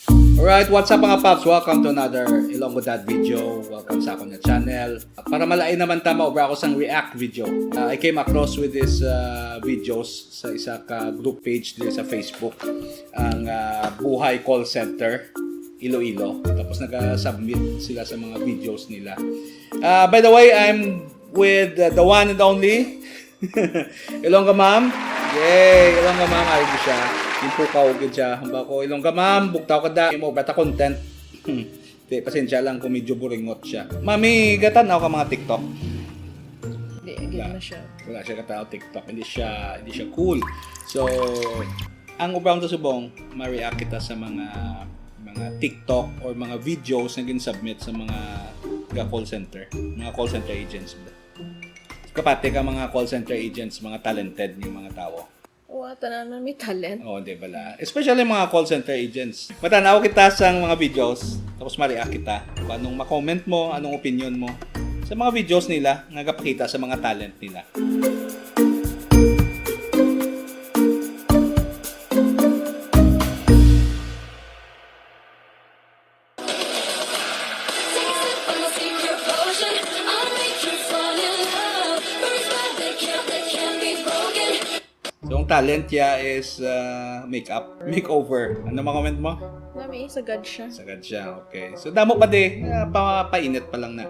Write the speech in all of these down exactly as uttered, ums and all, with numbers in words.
Alright, what's up mga paps? Welcome to another Ilonggo Dad video. Welcome sa akong channel. Para malain naman ta, maubra ako sang react video. Uh, I came across with this uh, videos sa isa ka group page diri sa Facebook, ang uh, Buhay Call Center Iloilo. Tapos naga-submit sila sa mga videos nila. Uh, by the way, I'm with uh, the one and only Ilongga Ma'am. Yay! Ilongga Ma'am, ay di siya. Yung pukaw, gid siya. Hamba ko, Ilongga Ma'am, bugtaw ka da. Imo bata content. Di, pasensya lang kung medyo buringot siya. Mami, gatan-aw ka mga TikTok. Di, gid na siya. Wala siya kataw TikTok. Hindi siya, hindi siya cool. So, ang ubang sa subong, ma-react kita sa mga mga TikTok or mga videos na gin-submit sa mga ga call center, mga call center agents. Kapati ka mga call center agents, mga talented yung mga tao. Wa, tanan may talent. Oh, di bala? Especially mga call center agents. Matanaw kita sa mga videos, tapos ma-react kita. Kung anong ma-comment mo, anong opinion mo sa mga videos nila nga gapakita sa mga talent nila. So, ang talent niya is uh, makeup, makeover. Ano ma-comment mo? Nami, sagad siya. Sagad siya, okay. So, damo pa di, uh, pa, painit pa lang na.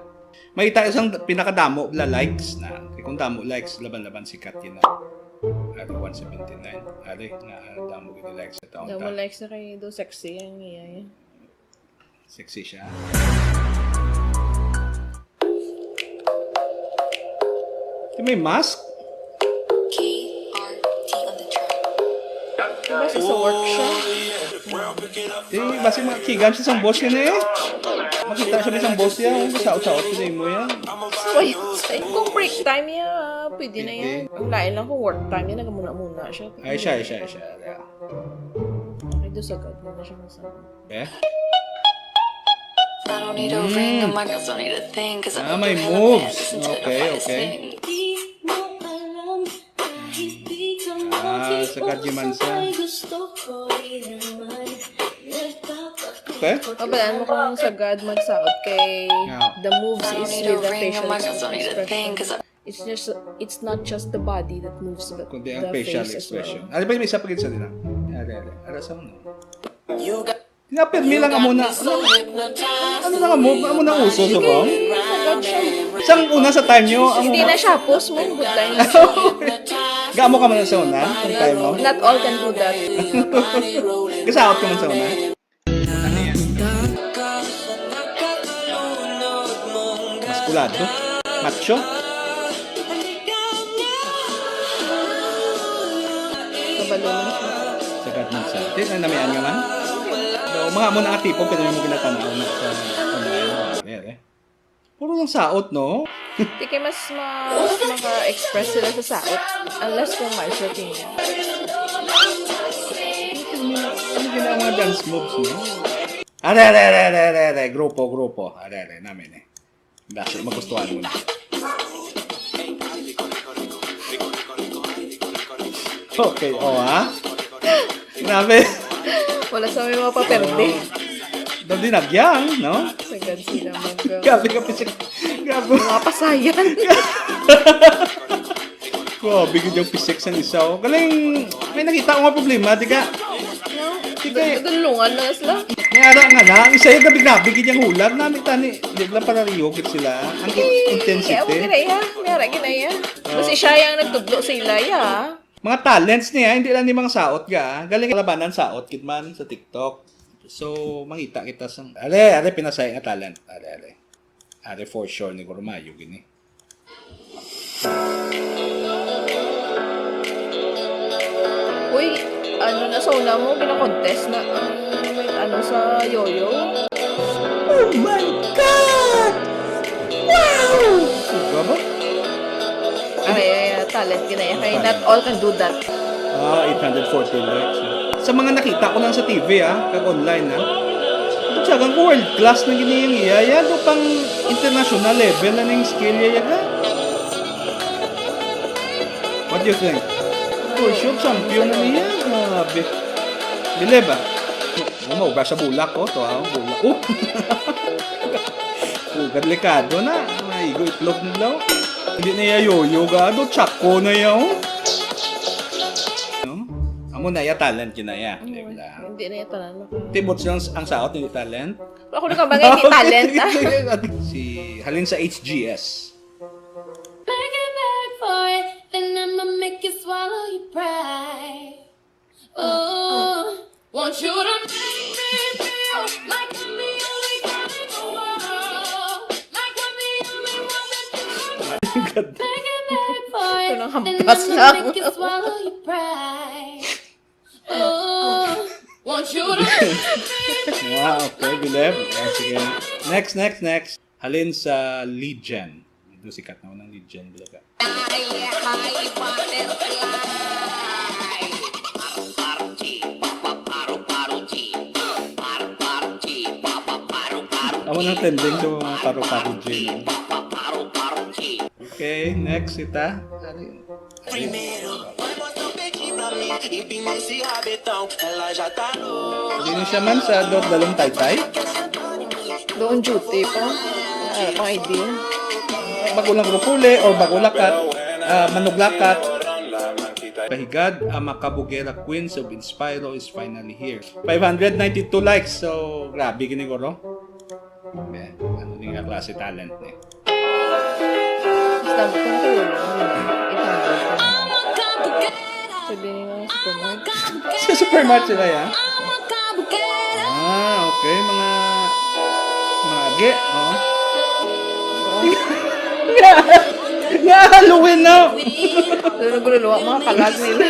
May tayo isang pinakadamo la likes na. Kay kung damo likes, laban-laban sikat yun na. Ari, one seventy-nine. Ari, na uh, damo gini likes sa taon. Damo likes na kay do sexy ang iya. Eh. Sexy siya. Di may mask? Diba sa, sa work siya? Di, basi makigan siya sang boss niya eh. Makita siya sang boss niya, ang saot-saot ko mo yan. So, ayun, sa kung break time niya, pwede na yan. Ang lain lang kung work time niya, nagamuna-muna siya. Ay, siya, ay, siya, ay, siya. Yeah. Ay, do sagad na siya masama. Eh? I don't need a ring and my girls don't need a thing. Cause ah, may moves. Okay, okay. Ah, sa Kadjiman sa. Okay? Mabalaan mo kung sagad magsaot kay the moves is with the facial expression. It's just, it's not just the body that moves, but kundi ang facial expression. Ano ba yung isa pa gid sa dina? Are, are. Ara sa mo. You got Nga, pirmi lang amo na. Ano, ano na nga move? Amo na uso sa ba? Sang una sa time nyo, amo Hindi na siya, post mo, good time. Gamo ka man sa una, ang time mo. Not all can do that. Kasaot ka man sa una. Maskulado. Macho. Kabalo man siya. Sagad man siya. Di na namian nga man. So, mga amo na nga tipo, pwede mo ginatanaw na sa online. Ayan eh. Puro lang saot, no? Di kay mas ma mas maka-express sila sa saot. Unless kung may shooting. Ano gina mga dance moves, no? Are, are, are, are, are, are. Grupo, grupo. Are, are, namin eh. Dasi, magustuhan mo na. Okay, oh ha? Grabe. Wala sa may mapaperde. Dali nagyang, no? Sagad sila mag- Grabe ka pisik. Grabe. Mga pasayan. Grabe gid yung pisik sang isa, oh. Galing, may nakita ko nga problema, di ka? Di ka. Tulungan na sila. May ara nga na, ang isa yung grabe-grabe gid yung hulag, namit tani, di ba para riyokit sila? Ang in- intensity. Ako ginaya, may ara ginaya. Kasi siya yung nagtudlo sa ilaya. Mga talents niya, hindi lang ni mga saot ga. Galing labanan saot gid man sa TikTok. So, mangita kita sang, are, are, pinasay nga talent. Are, are. Are for sure ni Gurmayo gini. Uy, ano na sa una mo, gina-contest na ang ano sa yoyo? Oh my God! Wow! Suga ba? Ay, ay, ay, talent ginaya kay not all can do that. Ah, eight hundred fourteen likes. Sa mga nakita ko lang sa T V, ah, kag online, ah. Ito siya, kang world class na gini yung iya. Yan, do pang international level na ning skill niya, yan, ah. What do you think? For sure, champion na niya. Grabe. Believe, ah. Ano mo, ubra sa bulak, oh. To, ah, bulak. Oh! Oh, delikado na. Maigo itlog nila, oh. Hindi na iya yoyo, gado. Tsako na iya, oh. No? Amo na iya talent, yun na iya. Ano, di ba? Hindi na iya talent. Tibot siya ang, ang saot, hindi talent. Ako na ka ba nga, hindi talent, ah? Si, halin sa H G S. Beg it, beg for it, then I'ma make you swallow your pride. Oh, want you to make me feel like I'm the only one in the world, like I'm the only one that you want. Beg it, beg for it, then I'ma make you swallow your pride. Oh, want you to make me feel. Wow, okay, Bileb. Ah, sige. Next, next, next. Halin sa Lead Gen. Ito sikat na ng Lead Gen, Bulaga. Amo nang trending sa mga paru-paru G, no? Okay, next ita. Ano yun? Primero, vamos a pedir pra mim e vim nesse rabetão, ela já tá louca. Hindi na siya man sa Dot Dalong Taytay? Doon duty pa. Wala pang idea. Bago lang grupo uli or bago lakat, ah, manuglakat. Pahigad, ang makabugera Queens of Inspiro is finally here. Five hundred ninety-two likes, so grabe gini, guro. Okay, ano ni nga klase talent ni? Basta mo kung tulong, ano lang, eight hundred. Pwede ni mga supermarket. Sa supermarket sila, ya? Ah, okay, mga, mga agi, oh. Nga, nga, Halloween na. Pero gululuwa, mga kalag nila.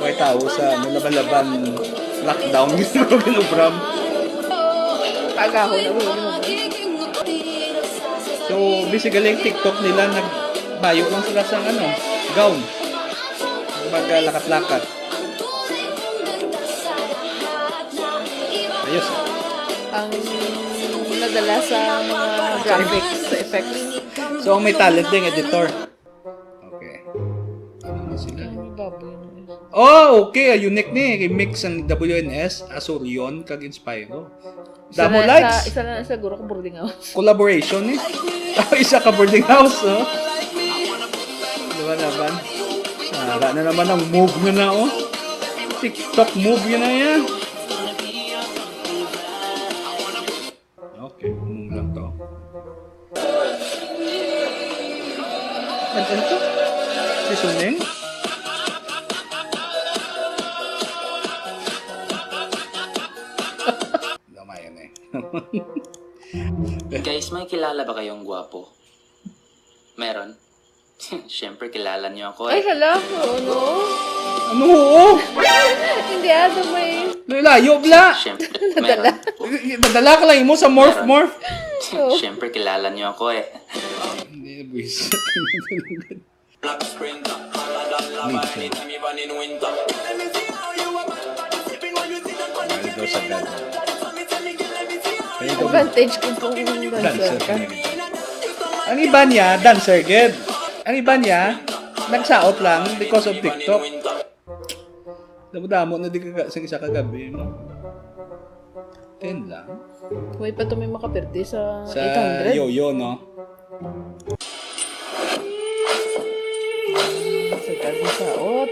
May tao sa, ano, laban-laban lockdown. Gusto ko ginubram. Pagahon ang ulo mo. So, basically, yung TikTok nila, nagbayo lang sila sa, ano, gown. Pag, ah, lakat-lakat. Ayos, ah. Ang nadala sa mga graphics, effects. So, ang may talent ding editor. Okay. Ano na sila? Ano yung baboy na yun? Oh, okay. Ah, unique ni. Kay mix ang W N S, Asurion, kag Inspiro. Isa Damo na, likes. Isa, isa na siguro ka boarding house. Collaboration, eh. Isa ka boarding house, oh. Diba naman? Nara na naman ang move nga na, oh. TikTok move yun na yan. Okay, move lang to. Ano, ano to? Si Suning? Gamay yun eh. Guys, may kilala ba kayong gwapo? Meron? Siyempre, kilala niyo ako eh. Ay, hala, oo, no? Ano, oo? Hindi, ah, sa may Layo, bla! Siyempre, meron. Nadala ka lang mo sa morph, Meron. morph. Oo. Siyempre, kilala niyo ako eh. Hindi, buwisit. Minsan. Mahal daw sa gala. Kaya daw Advantage ko kung dancer dancer ka. Ang iba niya, dancer gid. Ang iba niya, nagsaot lang because of TikTok. Damo-damo na di ka sa isa ka gabi, no? Ten lang. Way pa to may makapirti sa Sa eight hundred. Yoyo, no? Sa tagsaot.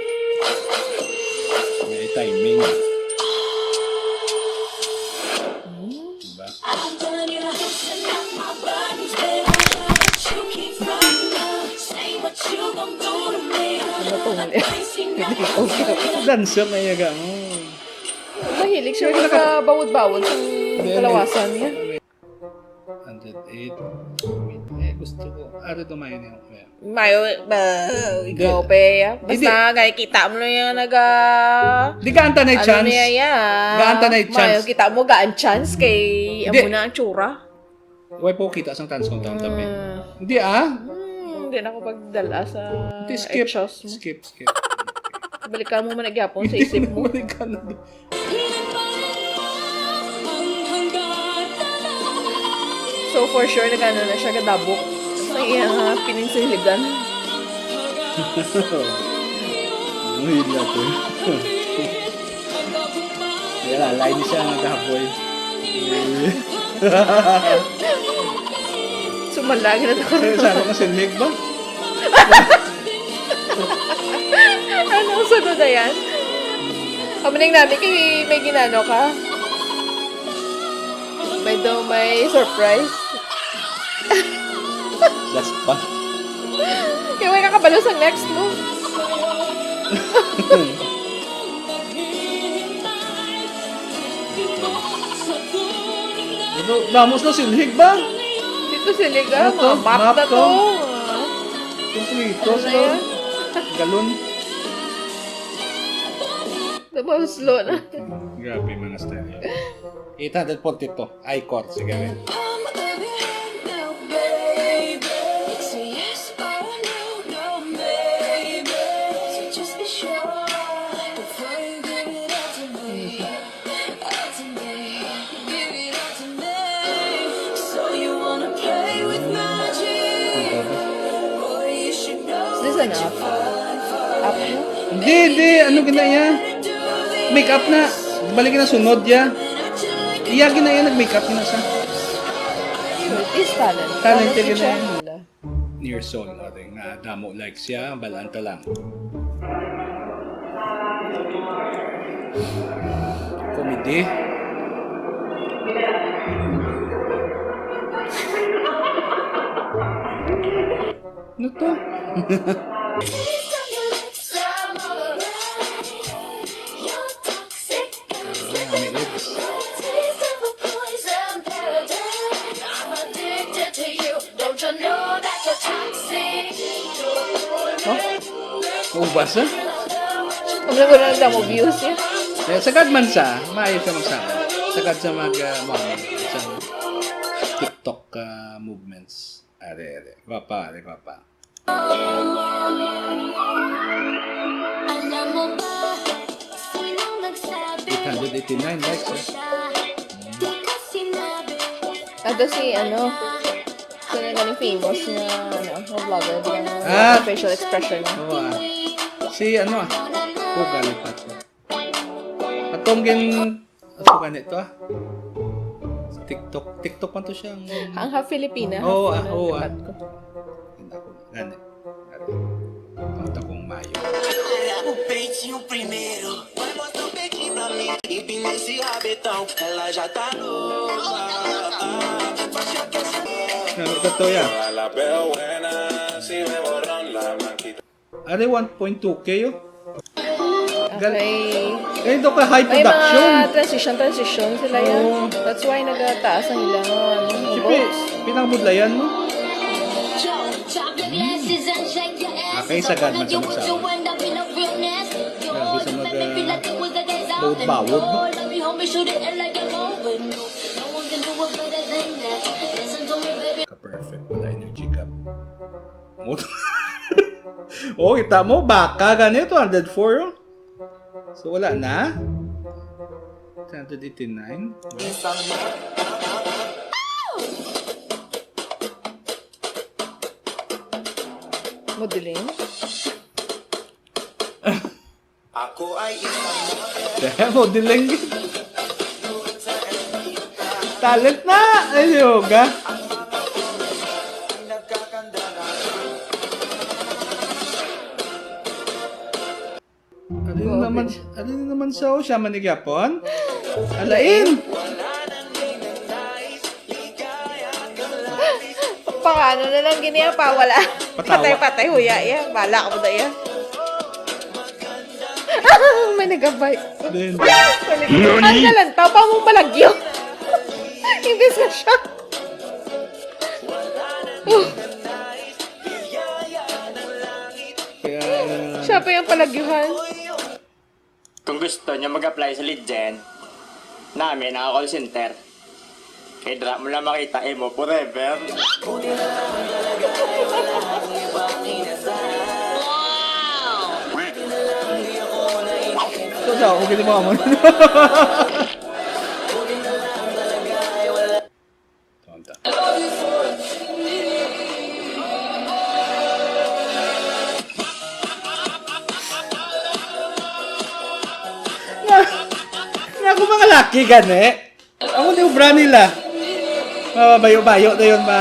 May timing. Hmm. Diba? Ano to? Dancer na yaga mo. Mahilig siya Hindi, sa bawod-bawod sa Hindi, kalawasan niya. Hundred eight. Eh, gusto ko. Ari to, mayo niya. Mayo, ba, Hindi. ikaw, pe, ah. Basta, Hindi. nga, kita mo na yan, naga-, Di ka anta na ano chance. niya, ya? Ga anta na Mayo, chance. kita mo, gaan chance kay, Hindi. amo na ang tsura. Way po kita sang chance kung tam-tam eh. Mm. Hindi, ah. Hmm, hindi na ako pagdala sa Hindi, skip. exhaust mo. Skip, skip. Balikan mo man ang gyapon sa Hindi isip mo. mo balikan. So, for sure, nag-ano na siya, gadabok sa iyang, ah, pining sinligan. Ano yun natin? Kaya lalay ni siya ang naghaboy. Sumalagi na ako. Kaya sa ako kasi leg ba? Anong sunod na yan? Kamaning namin kay may ginano ka. May daw may surprise. Last pa. Kaya may nakabalo sa next mo. Ano, damos na silhig ba? Dito siliga, Ano to? mga map Map na to? to. Kompleto Ano sa na yan? Galon. Tapos slow na. Grabe mga style yun. eight hundred forty-two. Icor. Sige, rin. Is this enough? Up na? Hindi, hindi. Ano gina iya? Make up na. Balik na sunod ya. Iya gina iya nag-make up na sa. It is talent. Talent Talent yun siya. Na. Near Soul, ate, nga damo like siya, balaan ta lang. Comedy. Ano to? Oh? Maubas, ha? Ang ganda ng damo views niya. Kaya sagad man sa, maayo siya magsama. Sagad sa mag, uh, mga, sa TikTok uh, movements. Are, are. Gwapa, are, gwapa. Eight hundred eighty-nine likes, eh. Ato si, ano, sino galing famous na, ano, na vlogger, di ba? Ah. Facial expression niya. Oo, ah. Si, ano, ah. Ko, galing pa to. Atong gin, ano ka nito, ah? Sa TikTok. TikTok man to siya. Ang Ang half Filipina, Oo, half ah, oo, ah. Ba't ko? Ganda ko. Gani. Ang takong mayo. Ang page yung primero. Why must the page pra mí? Ipinisihabit daw, ela já tá louca. Ano ka to, ya? La veo buena, si me borrón la manquita. Are one point two K, oh. Gal- Okay. Ganito ka high May production. Mga transition, transition sila yan. Oo. That's why nagataas ang ilang, ano, Siyempre, votes. pinakabudlayan mo. Okay, sagad man sa magsawa. Grabe sa mag, ah, bawod-bawod, no? Ka-perfect, wala energy gap. Oh, kita mo, baka ganito, two hundred four, oh. So, wala na. Two hundred eighty-nine. Modeling? Ako ay isang Kaya modeling. Talent na! Ay, yoga. nagkakandala. Ano naman, ano naman siya? Oh, siya man ni Japon? Alain! Paano na lang gini pa? Wala. Patawa. Patay-patay, huya, ya. Bala ka mo na, ya. May nagabay. Then, Ang galantaw pa mong malagyo. Imbis na siya. kaya, Siya pa yung palagyuhan. Kung gusto nyo mag-apply sa Legend, nami naka call center. Kay dra mo lang makita imo forever. so, siya, okay din mo. Tonta. Aki gani. Amo ni obra nila. Mababayo-bayo na yun, ma...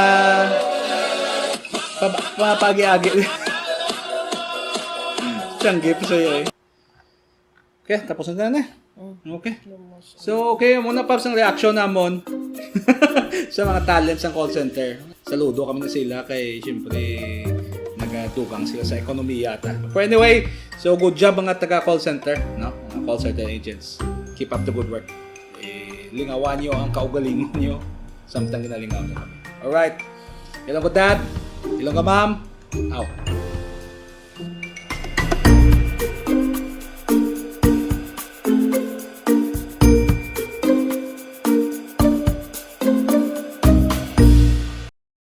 pa, mapagi-agi. Sanggip sa iyo eh. Okay, tapos na na. Okay. So, okay, muna pa ang reaction namon sa mga talents ng call center. Saludo kami na sila kay, siyempre, nagadugang sila sa ekonomiya ata. But anyway, so good job mga taga call center, no? Mga call center agents. Keep up the good work. Eh, lingawan nyo ang kaugalingon nyo samtang ginalingaw nyo kami. Alright. Ilong ko, Dad. Ilong ka, Ma'am. Out.